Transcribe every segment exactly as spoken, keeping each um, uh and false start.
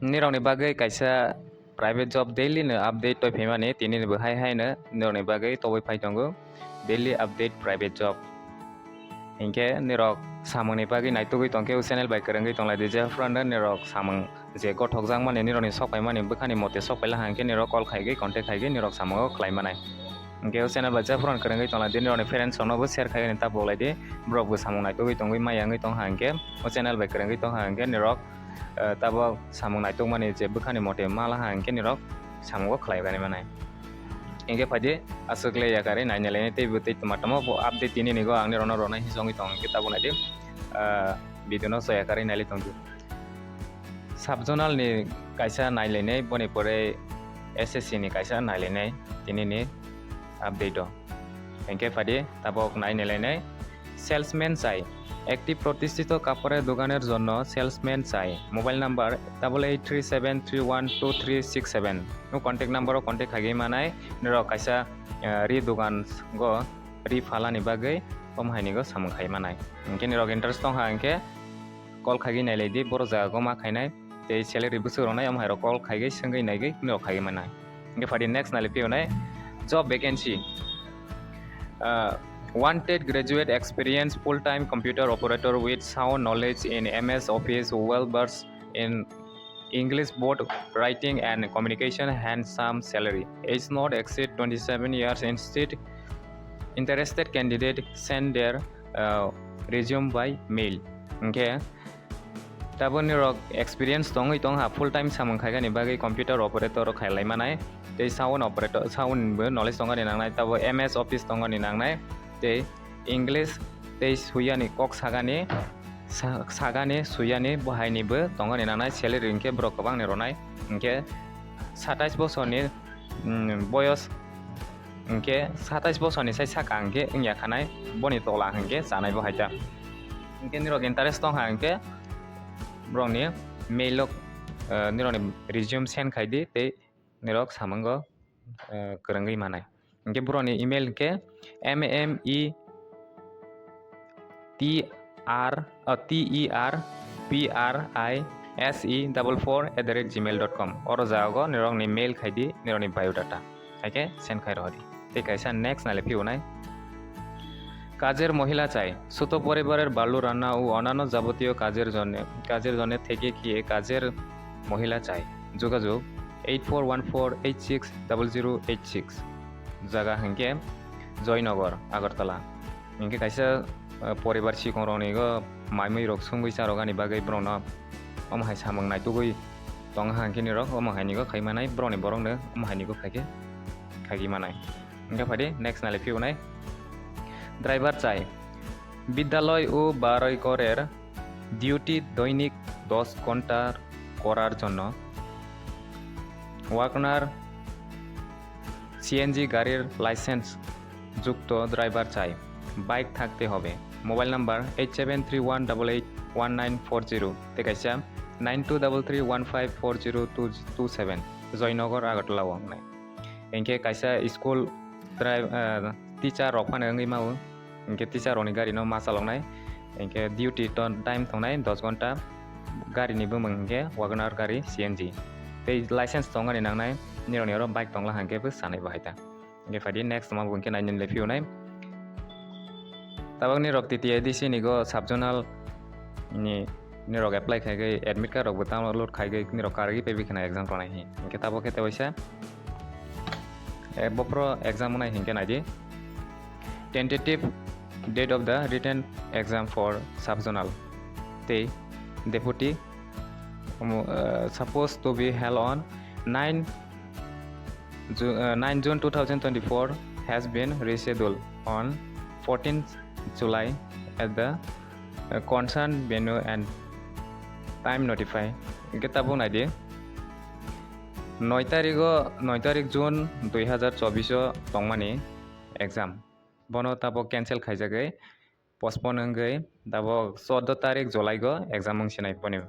Nirokni bagwi kaisa private job daily no update toi phaimani, tini ni bo hai hai no nirokni bagwi tobwi phai tongo daily update private job. Hinkhe nirok samungni bagwi naitugwi tongkhe o channel bai kwrwngwi tonglai di, jephru no nirok samung je gothokjakmani nirokni sok paimani bwkhani mote sok paila hwnkhe nirok call khaigwi contact khaigwi nirok samungo khlai manai. Hinkhe o channel bai jephru no kwrwngwi tonglai di, nirokni friends rokno bo share khaigwi tabuk lai di, borok bo samung naitugwi tongwi maya wngwi tong ha hinkhe o channel bai kwrwngwi tong ha hinkhe nirok, eh, tabuk samung naitukmani je bwkhani mote mala ha hinkhe nirok samungo khlai gani manai. Hinkhe phaidi aswk le yakarwi naina lainai teibo tei tongma tongma bo update tini ni go ang nirokno rwnai hisongwi tong hinkhe tabuk naidi, ah, video no so yakarwi nailai tongdi. Sub zonal ni kaisa nailainai, boni pore S S C ni kaisa nailainai tini ni update o. Hinkhe phaidi tabuk naina lainai. Salesman চাই। একটি প্রতিষ্ঠিত কাপড়ের দোকানের জন্য সেলসম্যান চাই। Mobile number double eight three seven three one two three six seven. O contact number o contact khaigwi manai. Nirok kaisa, eh, ri dogan go ri phalani bagwi omo haini go samung khai manai. Hinkhe nirok interest tong ha hinkhe call khaigwi nailai di, boro jaga go ma khainai. Tei salary bwswk rwnai omo hairok call khaigwi swngwi naigwi nirok khaigwi manai. Hinkhe phaidi next nailai phiyonai job vacancy. Uh, wanted graduate experience full time computer operator with sound knowledge in M S Office, well versed in English both writing and communication, handsome salary. Age not exceed twenty-seven years. Instead, interested candidate send their, uh, resume by mail. Hinkhe tabuk nirok experience tongwi tong ha, full time samung khaigani bagwi computer operator khailai manai, tei sound operator, sound bo knowledge tongani nangnai, tabuk M S Office tongani nangnai, tei English tei suyani kok sagani, sa-, sagani suyani bo haini bo tongani nangnai, salary hinkhe borok kwbangni rwnai, hinkhe satais bosorni, mm, boyos hinkhe satais bosorni sai saka hinkhe wngya khanai, boni tola hinkhe chanai bo hai ta. Hinkhe nirok interest tong ha hinkhe borokni mail o, eh, nirokni resume send khai di tei nirok samungo, eh, kwrwngwi manai. Hinkhe borokni email hinkhe M M E T R, oh, T E R P R I S E double four at the rate gmail dot com. Oro jago nirokni mail khai di, nirokni biodata. Haikhe send khai rohori. Tei kaisa next nale phiyonai. কাজের মহিলা চাই। ছোট পরিবারের বালু রান্না ও অন্যান্য যাবতীয় কাজের জন্য, কাজের জন্য থেকে গিয়ে কাজের মহিলা চাই। যোগাযোগ eight four one four eight six double zero eight six. Jaga hinkhe Joynagar, Agartala. Hinkhe kaisa, uh, poribar sikongrokni go mai mui rok sungwi charogani bagwi borokno omo hai samung naitugwi tong ha hinkhe nirok omo hai ni go khai manai, borokni borokno omo hai ni go khai khe khai manai. Hinkhe phaidi next nale phiyonai. Driver চাই। বিদ্যালয় ও বাড়িঘরের ডিউটি দৈনিক দশ ঘন্টার করার জন্য Wagner CNG গাড়ির লাইসেন্স যুক্ত ড্রাইভার চাই। বাইক থাকতে হবে। Mobile number eight seven three one double eight one nine four zero tei kaisa nine two double three one five four zero two two seven, Joynagar, Agartala o wngnai. Hinkhe kaisa school drive, ah, teacher rok phano wngwi mao. Hinkhe teacher rokni gari no ma chaloknai. Hinkhe duty to time tongnai dos ghonta. Gari ni bumung hinkhe Wagoner gari C N G. Tei license tongani nangnai, nirokni oro bike tongla hinkhe bo sanai bo hai ta. Hinkhe phaidi next tongma bo hinkhe nainani le phiyonai. Tabok nirok T T A D C ni go sub zonal ni nirok apply khai khai admit card rok bo download khai khai nirok karwi paibi khna exam tongnai hi. Hinkhe tabok khe tewaisa, eh, bophro exam wngnai hinkhe naidi. Tentative date of the written exam for sub zonal tei deputy, um, uh, supposed to be held on nine Ju-, uh, nine June two thousand twenty-four has been rescheduled on fourteenth July at the, uh, concerned venue and time notify. Hinkhe tabuk naidi, noi tarigo, noi tarik June dui hazar chobbish o tongmani exam. Bono tabuk cancel khaijagwi, postpone wngwi tabok chordo tarik July go exam wngsinai boni.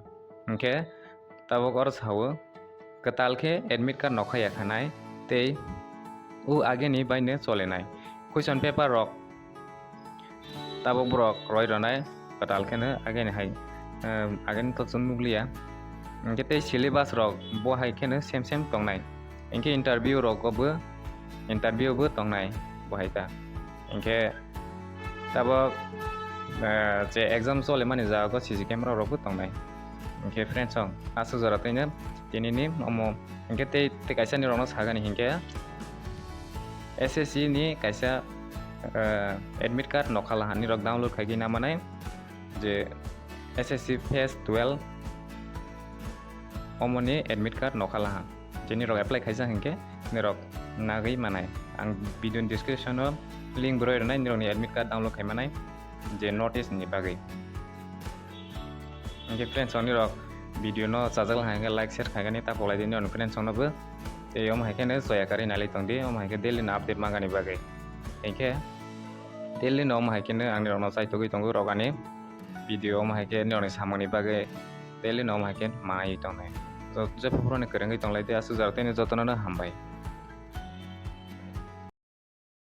Hinkhe tabok oro sao, kwtal khe admit card nokha ya khanai tei o ageni baino cholenai. Question paper rok tabok borok roi rwnai kwtal kheno ageni hai, em, ageni to chwng nukliya. Hinkhe tei syllabus rok bo hai kheno same same tongnai. Hinkhe interview rogo bo, interview bo tongnai bo hai ta. Hinkhe tabok, eh, je exam cholemani jaga o C C camera rok bo tongnai. Hinkhe friends song, aswk jora twi no tini ni omo hinkhe tei, tei kaisa ni rok no sagani hinkhe S S C ni kaisa, eh, admit card nokha laha ni rok download khai gwi na manai je S S C phase twelve omo ni admit card nokha laha. Je nirok apply khaijak hinkhe nirok nagwi manai. Ang video ni description o link bo rwi rwnai, nirok ni admit card download khai manai, je notice ni bagwi. Hinkhe friends song, nirok video no chajak laha hinkhe like share khaigani takhuk lai di nirok ni friends song no bo. Tei omo hai kheno joya karwi nai lai tong di, omo hai khe daily no update mangani bagwi. Hinkhe daily no omo hai kheno ang nirok no chaitugwi tongo rok ani video, omo hai khe nirok ni samung ni bagwi daily no omo hai khe manwi tongnai. Jo-, jepho phuru ni kwrwngwi tong lai di, aswk jora tei jotono no hambai.